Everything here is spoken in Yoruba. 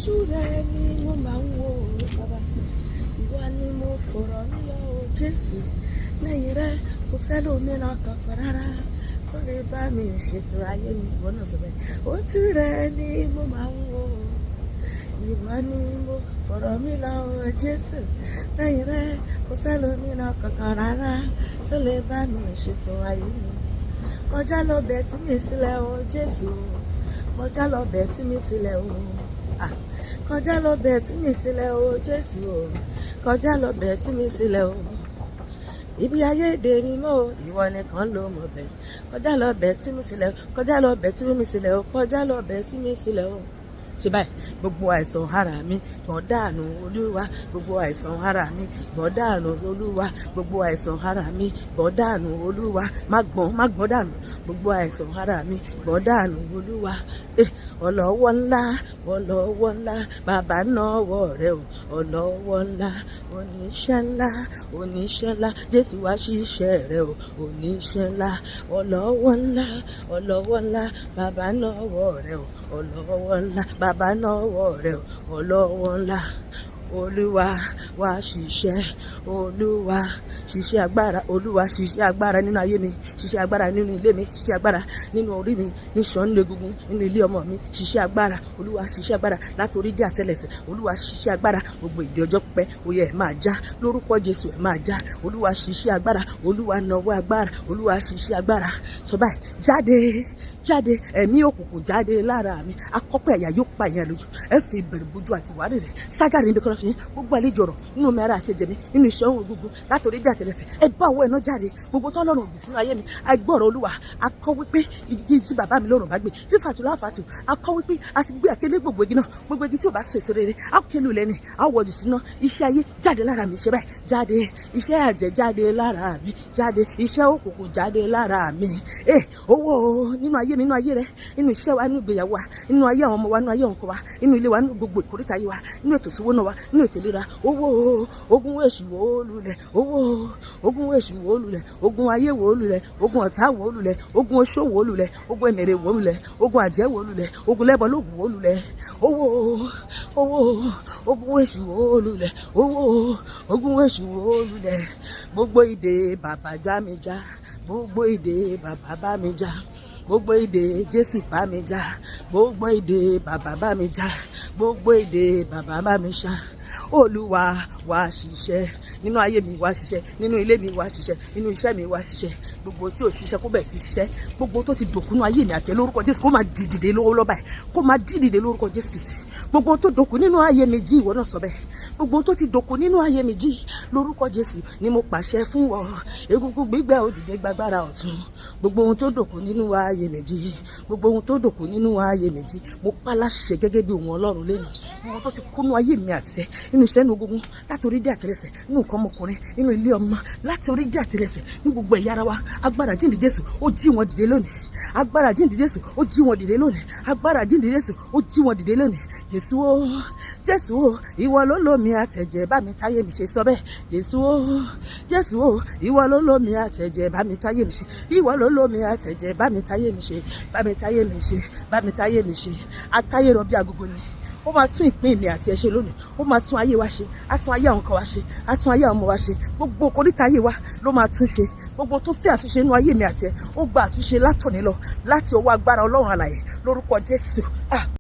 Ojú rẹ ni mo máa ń wò, bàbá. Ìwọ ni mo fọ̀rọ̀ mi lọ o, Jésù. Lẹ́yìn rẹ, kò sẹ́lòmíràn kankan rárá tó lè bá mi ṣètò ayé mi. Ìwọ náà sọ bẹ́ẹ̀. Ojú rẹ ni mo máa ń wò. Ìwọ ni mo fọ̀rọ̀ mi lọ o, Jésù. Lẹ́yìn rẹ, kò sẹ́lòmíràn kankan rárá tó lè bá mi ṣètò ayé mi. Kọjá lọ bẹ̀ tú mi sílẹ̀ o, Jésù. Kọjá lọ bẹ̀ tú mi sílẹ̀ o. Ah, kọjá lọ bẹ̀ tú mi sílẹ̀ o, Jésù o. Kọjá lọ bẹ̀ tú mi sílẹ̀ o. Ibi ayé dè mí mọ́ o, ìwọ nìkan ló mọ̀ bẹ́ẹ̀. Kọjá lọ bẹ̀ tú mi sílẹ̀ o. Kọjá lọ bẹ̀ tú mi sílẹ̀ o. Kọjá lọ bẹ̀ tú mi sílẹ̀ o. Ṣe báyìí: gbogbo àìsàn ara mi, gbọ̀n dànù, Olúwa. Gbogbo àìsàn ara mi, gbọ̀n dànù, Olúwa. Gbogbo àìsàn ara mi, gbọ̀n dànù, Olúwa. Má gbọ̀n, má gbọ̀n dànù. Gbogbo àìsàn ara mi, gbọ̀n dànù, Olúwa. Ọlọ́wọ́ ńlá, ọlọ́wọ́ ńlá, bàbá náwó rẹ o. Ọlọ́wọ́ ńlá, oníṣẹ́ ńlá, oníṣẹ́ ńlá, Jésù wá ṣiṣẹ́ rẹ o. Oníṣẹ́ ńlá, ọlọ́wọ́ ńlá, ọlọ́wọ́ ńlá, bàbá náwó rẹ o. Ọlọ́wọ́ ńlá, bàbá náwó rẹ o. Ọlọ́wọ́ ńlá, Olúwa wá ṣiṣẹ́. Olúwa ṣiṣẹ́ agbára. Olúwa ṣiṣẹ́ agbára nínú ayé mi, ṣiṣẹ́ agbára nínú ilé mi, ṣiṣẹ́ agbára nínú orí mi, níṣan, nínú egungun, nínú ilé ọmọ mi. Ṣiṣẹ́ agbára, Olúwa, ṣiṣẹ́ agbára látòrí dé àtẹ́lẹsẹ̀. Olúwa ṣiṣẹ́ agbára. Gbogbo ìdè ọjọ́ pípẹ́, ó yẹ, ẹ̀ máa já lórúkọ Jésù, ẹ̀ máa já. Olúwa ṣiṣẹ́ agbára. Olúwa nawọ́ agbára. Olúwa ṣiṣẹ́ agbára. Sọ báyìí: jáde, jáde, ẹ̀mí òkùnkùn, jáde lára mi. Akọ́pẹ́ ẹ̀yà yóò pa ìyẹn lójú. Ẹ fi ìbẹ̀rù bójú àti ìwárìrì ságàrí níbi kọ́lọ́fín. Gbogbo àlejò ọ̀rọ̀ nínú mi, ara àti ẹ̀jẹ̀ mi, nínú iṣẹ́ ohun gbogbo, látòrí dé àtẹlẹsẹ̀, ẹ bá ọwọ́ iná jáde. Gbogbo tọ́lọ́run òbí sínú ayé mi, agbọ́rọ̀ Olúwa akọ́ wípé igi tí bàbá mi lọ́rùn bá gbé, fífàtú láfàtú. Akọ́ wípé a ti gbé àkélé gbogbo igi náà. Gbogbo igi tí ò bá so èso rere, a kélu lẹ́ni, a wọ̀jù sínú. Iṣẹ́ ayé, jáde lára mi. Ṣe báyìí: jáde. Iṣẹ́ àjẹ́, jáde lára mi. Jáde. Iṣẹ́ òkùnkùn, jáde lára mi. Ẹ owó nínú ayé mi, nínú ayé rẹ, nínú iṣẹ́ wa, nínú ìgbéyàwó wa, nínú ayé àwọn ọmọ wa, nínú ayé ọkọ wa, nínú ilé wa, nínú gbogbo ìkórìtà ayé wa, nínú ètò ìṣòwò náà wa, nínú ètò ìlera. Owó, ogun èṣù wó lulẹ̀. Owó, ogun èṣù wó lulẹ̀. Ogun ayé wó lulẹ̀. Ogun ọ̀tá wó lulẹ̀. Ogun oṣó wó lulẹ̀. Ogun èmèrè wó lulẹ̀. Ogun àjẹ́ wó lulẹ̀. Ogun lẹ́bọ̀ lóògùn wó lulẹ̀. Owó, owó, ogun èṣù wó lulẹ̀. Owó, ogun èṣù wó lulẹ̀. Gbogbo ìdè bàbá já mi já. Gbogbo ìdè bàbá bá mi já. Gbogbo ìdè Jésù bá mi já. Gbogbo ìdè bàbá bá mi já. Gbogbo ìdè bàbá bá mi ṣá. Olúwa wá ṣiṣẹ́ nínú ayé mi, wá ṣiṣẹ́ nínú ilé mi, wá ṣiṣẹ́ nínú iṣẹ́ mi, wá ṣiṣẹ́. Gbogbo tí ò ṣiṣẹ́, kó bẹ̀ sí ṣiṣẹ́. Gbogbo tó ti dòkú nínú ayé mi àti ẹ, lórúkọ Jésù, kó máa dìdìde lọ́wọ́lọ́wọ́ báyìí, kó máa dìdìde lórúkọ Jésù Kristi. Gbogbo tó dòkú nínú ayé mi, jí. Ìwọ náà sọ bẹ́ẹ̀: gbogbo tó ti dòkú nínú ayé mi, jí. Lórúkọ Jésù ni mo pàṣẹ fún ọ. Egungun gbígbẹ, òdìdé, gbàgbára ọ̀tún. Gbogbo ohun tó dòkú nínú ayé mi, jí. Gbogbo ohun tó dòkú nínú ayé mi, jí. Mo pa láṣẹ gẹ́gẹ́ bí ohun Ọlọ́run lẹ́nu. Gbogbo tó ti kúnú ayé mi àti ẹ, nínú iṣẹ́, nínú gbogbo, láti orí dé àtẹlẹsẹ̀, nínú nǹkan ọmọkùnrin, nínú ilé ọmọ, láti orí dé àtẹlẹsẹ̀, ní gbogbo ẹ̀yà ara wa, agbára jíǹde Jésù, ó jí wọn dìde lónìí. Agbára jíǹde Jésù, ó jí wọn dìde lónìí. Agbára jíǹde Jésù, ó jí wọn dìde lónìí. Jésù o, Jésù o, ìwọ ló lómi àtẹ̀jẹ̀ bá mi táyé mi ṣe. Sọ bẹ́ẹ̀: Jésù o, Jésù o, ìwọ ló lómi àtẹ̀jẹ̀ bá mi táyé mi ṣe. Ìwọ ló lómi àtẹ̀jẹ̀ bá mi táyé mi ṣe, bá mi táyé mi ṣe, bá mi táyé mi ṣe. Atáyé rọ bí agogo ni. Ó máa tún ìpín mi àti ẹ ṣe lónìí. Ó máa tún ayé wa ṣe, á tún ayé àwọn kan wa ṣe, á tún ayé àwọn ọmọ wa ṣe. Gbogbo kòríta ayé wa ló máa tún ṣe. Gbogbo tó fẹ́ àtúnṣe nínú ayé mi àti ẹ, ó gba àtúnṣe látòní lọ láti ọwọ́ agbára Ọlọ́run alààyè lórúkọ Jésù. Ah.